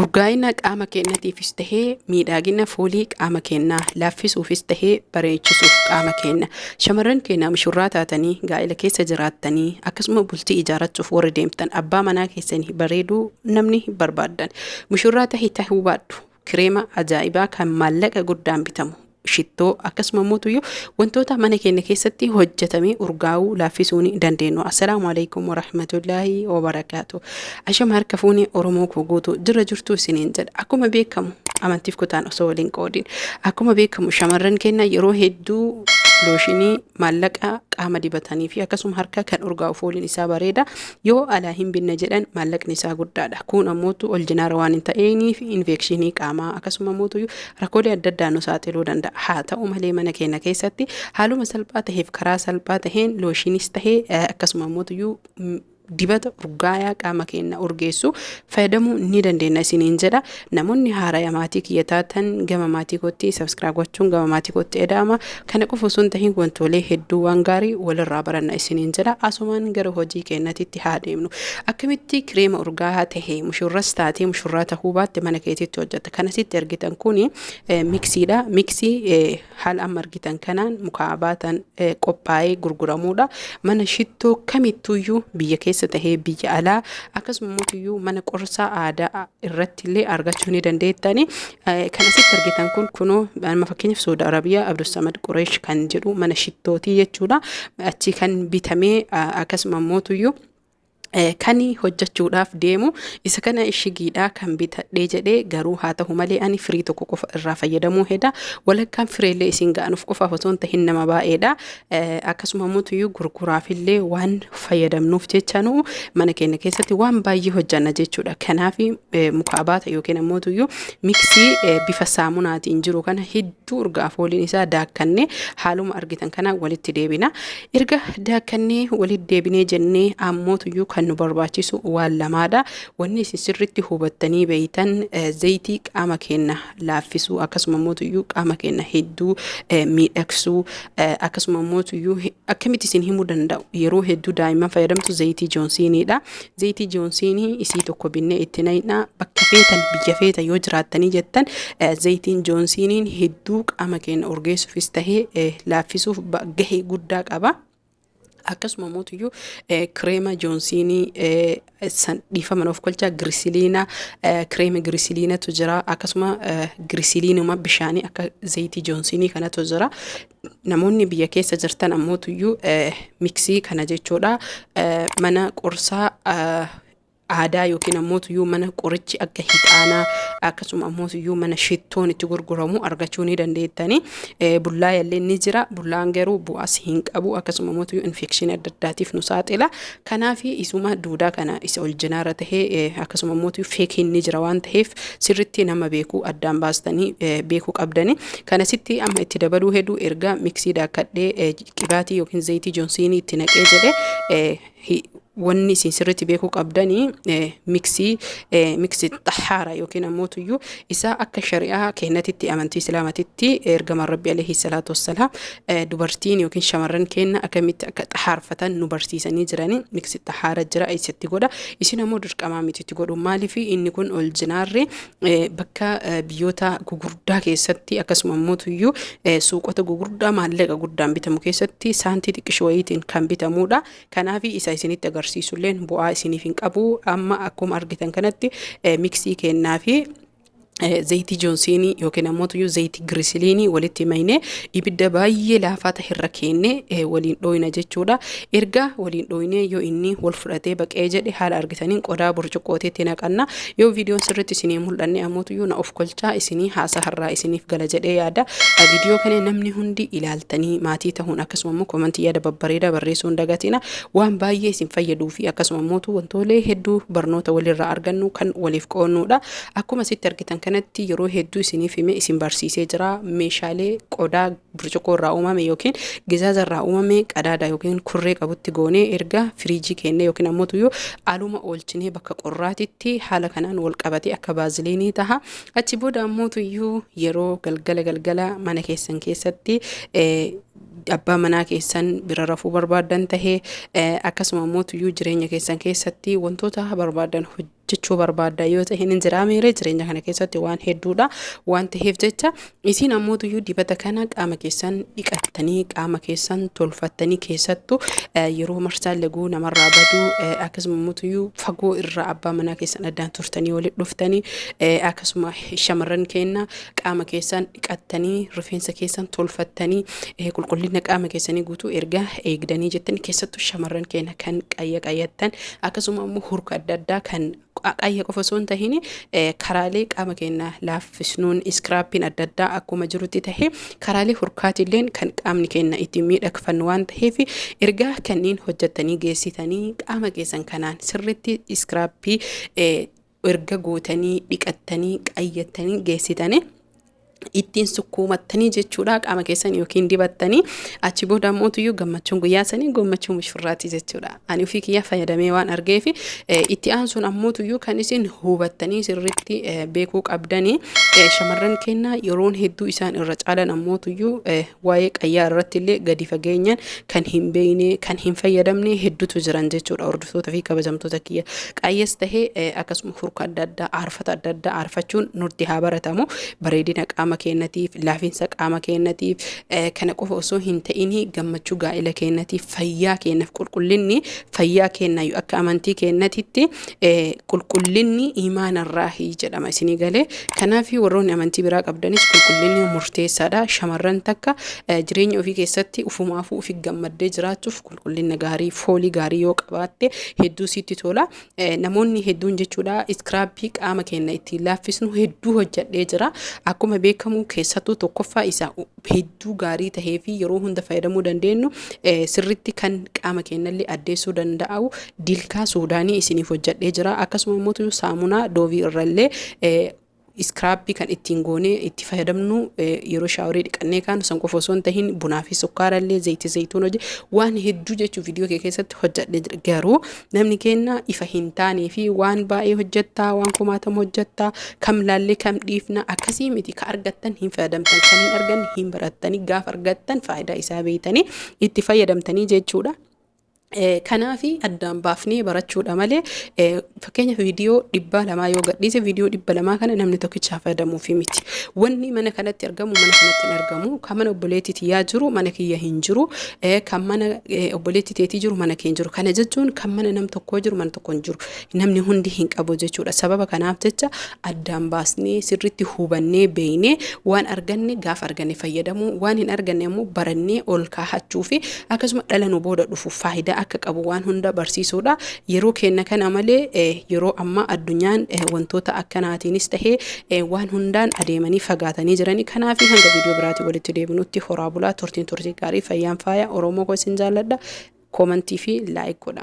Urgaa'ina qaama keennatiifis tahee miidhaagina foolii qaama keennaa laaffisuufis tahee bareechisuuf qaama keenna. Shamarran keenya mushurraa taatanii gaa'ela keessa jiraattanii akkasuma bultii ijaarachuuf warri deemtan abbaa manaa keessanii bareeduu namni barbaaddan. Mushurraa tahi tahuu baadhu kireema ajaa'ibaa kan maallaqa guddaan bitamu shittoo akkasuma mootuyyuu wantoota mana keenya keessatti hojjetamee urgaa'uu laaffisuu ni dandeenyu. Assalaamu alaikum warahmatullaahi wabarakaatu. Ashama harka fuunee Oromoo koo guutuu jira jirtuu isiniin jedha. Akkuma beekamu amantiif kutaan osoo waliin qoodin. Akkuma beekamu shamarran keenya yeroo hedduu looshinii maallaqa qaama dibatanii fi akkasuma harka kan urgaa'u fooliin isaa bareeda yoo alaa hin binne jedhan maallaqni isaa guddaadha. Kun ammootu oljinaara waan hin ta'eeniif infekshinii qaamaa akkasuma ammootu rakkoolee adda addaa nu saaxiluu danda'a. Haa ta'u malee mana keenya keessatti haaluma salphaa ta'eef karaa salphaa taheen looshinis tahee akkasuma ammootu dibata urgaayaa qaama keenya urgeessu fayyadamuu ni dandeenya isiniin jedha. Namoonni haaraya maatii kiyya taatan gama maatii kootti subscribe gochuun gama maatii kootti eda'ama. Kana qofa osoo hin tahin wantoolee hedduu waan gaarii walirraa baranna isiniin jedha. Asumaan gara hojii keenyatitti haa deemnu. Akkamitti kireema urgaayaa tahe mushurras taatee mushurraa tahuu baatte mana keetitti hojjetta. Kan asitti argitan kuni miksiidha. Miksii haala amma argitan kanaan mukaa'abaatan qophaa'ee gurguramuudha. Mana shittoo kamittuyyuu biyya keessa tahee biyya alaa akkasuma mootuyyuu mana qorsaa aadaa irratti illee argachuu ni dandeettani. Kan asitti argitan kun kunoo amma fakkeenyaaf Saudi Arabiyaa Abdussamad Qureesh kan jedhu mana shittootii jechuudha. Achi kan bitamee akkasuma mootuyyuu kan hojjechuudhaaf deemu isa kana ishigiidha kan bitadhee jedhee, garuu haa ta'u malee ani firii tokko qofa irraa fayyadamuu heda. Walakkaan fireellee isin ga'anuuf qofaaf osoo hin tahin nama baay'eedha. Akkasuma mootuyyuu gurguraafillee waan fayyadamnuuf jecha nu mana keenya keessatti waan baay'ee hojjanna jechuudha. Kanaaf mukaabaata yookiin ammoo miksii bifa saamunaatiin jiru kana hedduu urgaa fooliin isaa daakkannee haaluma argitan kana walitti deebina. Erga daakkannee walitti deebinee jennee ammootuyyuu kan nu barbaachisu waan lamaadha. Wanni isin sirriitti hubattanii beeytan zayitii qaama keenya laaffisuu akkasuma mootuyyuu qaama keenya hedduu miidhagsuu akkasuma mootuyyuu akkamitti isin himuu danda'u yeroo hedduu daa'imman fayyadamtu zayitii joonsiiniidha. Zayitii joonsiinii isii tokko binnee itti naqna. Bakka feetan biyya feetan yoo jiraattanii jettan zayitiin joonsiiniin hedduu qaama keenya urgeessuufis tahee laaffisuuf gahee guddaa qaba. Akkasuma mootuyyuu kireema joonsiinii san dhiifama of kolchaa girisiliina, kireema girisiliinatu jira, akkasuma girisiliinuma bishaanii akka zayitii joonsiinii kanatu jira. Namoonni biyya keessa jirtan ammootuyyuu miksii kana jechuudha mana qorsaa aadaa yookiin ammootuyyuu mana qorichi akka hixaanaa akkasuma ammootuyyuu mana shittoon itti gurguramu argachuu ni dandeettani. Bullaa illee ni jira. Bullaan garuu bu'aas hin qabu. Akkasuma ammootuyyuu infekshinii adda addaatiif nu saaxila. Kanaaf isuma duudaa kana isa oljinaara tahee akkasuma ammootuyyuu feekiin ni jira waan ta'eef sirritti nama beekuu addaan baastanii beekuu qabdani. Kanasitti amma itti dabaluu hedduu erga miksii daakkadhee qibaatii yookiin zayitii joonsiinii itti naqee jedhe, wanni isin sirriitti beekuu qabdanii miksii xahaara yookiin ammootuyyuu isaa akka shari'aa keenyatitti amantii islaamatitti ergamaan rabbi alayhi salaatu wassalaam dubartiin yookiin shamarran keenya akkamitti akka xahaarfatan nu barsiisanii jiranii miksii xahaara jira isatti godha. Isin ammoo dirqamaa miti itti godhu. Maaliif inni kun ol jinaarri bakka biyyoota gugurdaa keessatti akkasuma ammootuyyuu suuqota gugurdaa maallaqa guddaan bitamu keessatti saantii xiqqishoo wayiitiin kan bitamudha. Kanaaf isa isinitti agarsiisulleen bu'aa isiniif hin qabu. Amma akkuma argitan kanatti miksii kennaa fi zayitii joonsiinii yookiin ammoo zayitii girisiliinii walitti maynee ibidda baay'ee laafaa ta'e irra keennee waliin dhooyna jechuudha. Erga waliin dhooynee yoo inni wal fudhatee baqee jedhe haala argitaniin qodaa burcuqqootiitti naqanna. Yoo viidiyoon sirriitti isinii mul'anne ammoo na of kolchaa isinii haasa har'aa isiniif gala jedhee yaada. Viidiyoo kana namni hundi ilaaltanii maatii ta'uun akkasuma immoo komantii yaada babbareedaa barreessuu hin dagatina. Waan baay'ee isin fayyaduu fi akkasuma immoo wantoolee hedduu barnoota walirraa argannu kan waliif qoonnudha. Akkuma asitti argitan kanatti yeroo hedduu isiniif hime isin barsiisee jira. Meeshaalee qodaa burcuqqoo irraa uumame yookiin gizaaza irraa uumame qadaada yookiin kurree qabutti goonee erga firiijii keennee yookiin ammoo tuyyuu aluma oolchinee bakka qorraatitti haala kanaan wal qabatee akka baaziliinii taha. Achi booda ammoo tuyyuu yeroo galgala galgala mana keessan keessatti abbaa manaa keessan bira rafuu barbaaddan tahee akkasuma ammoo tuyyuu jireenya keessan keessatti wantoota barbaadan Jechuu barbaadda yoo ta'e hin jiraa meeree jireenya kana keessatti waan hedduudha waan ta'eef jecha isiin ammootuyyuu dibata kana qaama keessan dhiqattanii, qaama keessan tolfattanii, keessattuu yeroo marsaan laguu namarraa baduu, akkasuma ammootuyyuu fagoo irraa abbaa manaa keessan addaan turtanii walitti dhuftanii, akkasuma shamarran keenya qaama keessan dhiqattanii, rifeensa keessan tolfattanii, qulqullina qaama keessanii guutuu erga eegdanii jettanii, keessattuu shamarran keenya kan qayya qayyattan, akkasuma immoo hurka adda addaa kan qayya qofa osoo hin tahin karaalee qaama keenya laaffisnuun scrubiin adda addaa akkuma jirutti tahe, karaalee hurkaatiilleen kan qaamni keenya ittiin miidhagfannu waan ta'eef, ergaa kanneen hojjettanii geessitanii qaama keessan kanaan sirritti scrubii erga gootanii, dhiqattanii, qayyattanii geessitanii, ittiin sukkuumattanii jechuudha qaama keessan yookiin dibattanii, achi booda ammoo gammachuun guyyaa sanii gammachuu mushurraati jechuudha. Ani ofii kiyyaa fayyadamee waan argeef. Itti aansuun ammootuyyuu kan isin hubattanii sirriitti beekuu qabdanii, shamarran keenya yeroon hedduu isaan irra caalan ammootuyyuu waa'ee qayyaa irratti illee gadi fageenyaan kan hin beekne, kan hin fayyadamne hedduutu jiran jechuudha. Hordoftoota fi kabajamtoota kiyya, qayyas tahee akkasuma hurka adda addaa, aarfata adda addaa aarfachuun nutti haa baratamu. Bareedina qaama keenyatiif, laafinsa qaama keenyatiif, kana qofa osoo hin ta'in gammachuu gaa'ela keenyatiif, fayyaa keenyaaf, qulqullinni fayyaa keenyayyuu akka amantii keenyatitti qulqullinni imaanarraahi jedhama isinii galee. Kanaaf warroonni amantii biraa qabdanis qulqullinni murteessaadha. Shamarran takka jireenya ofii keessatti ufumaafuu ofii gammaddee jiraachuuf qulqullina gaarii, foolii gaarii yoo qabaatte hedduu sitti tola. Namoonni hedduun jechuudha scrubii qaama keenya ittiin laaffisnu hedduu hojjedhee jira. Akkuma beekamu keessattuu tokkoffaa isaa hedduu gaarii tahee fi yeroo hunda fayyadamuu dandeenyu, sirritti kan qaama keenyallee addeessuu danda'u dilkaa Suudaanii isiniif hojjedhee jira. Akkasuma immoo saamunaa Doveii irrallee scrubii kan ittiin goonee itti fayyadamnu, yeroo showerii dhiqannee kaanu san qofa osoo hin tahin bunaa fi sukkaarallee, zayitii zayituun hojii waan hedduu jechuu viidiyoo kee keessatti hojjedhee jira. Garuu namni keenya ifa hin taanee fi waan baay'ee hojjettaa, waan kumaatama hojjettaa, kam laallee kam dhiifna? Akkasii miti. Ka argattan hin fayyadamtan, kan hin arganne hin barattanii, gaafa argattan faayidaa isaa beeytanii itti fayyadamtanii jechuudha. Kanaafi addaan baafnee barachuudha malee, fakkeenyaaf viidiyoo 200 yoo gadhiise, viidiyoo 200 kana namni tokkichaa fayyadamuufi miti. Wanni mana kanatti argamu mana kanatti hin argamu. Kan mana obboleettii tiyyaa jiru mana kiyya hin jiru. Kan mana obboleettii teetii jiru mana kee hin jiru. Kana jechuun kan mana nam tokkoo jiru mana tokko hin jiru. Namni hundi hin qabu jechuudha. Sababa kanaaf jecha addaan baasnee sirriitti hubannee beeknee, waan arganne gaafa arganne fayyadamuu, waan hin arganne ammoo barannee ol kaahachuu fi akkasuma dhala nu booda dhufu faayidaa akka qabu waan hunda barsiisuudha. Yeroo keenya kana malee yeroo ammaa addunyaan wantoota akkanaatiinis tahee waan hundaan adeemanii fagaatanii jiranii. Kanaaf hanga viidiyoo biraatiin walitti deebinutti horaa bulaa, turtiin turtii gaarii, fayyaan faaya. Oromoo koo, isin jaalladha. Commentii fi like godha.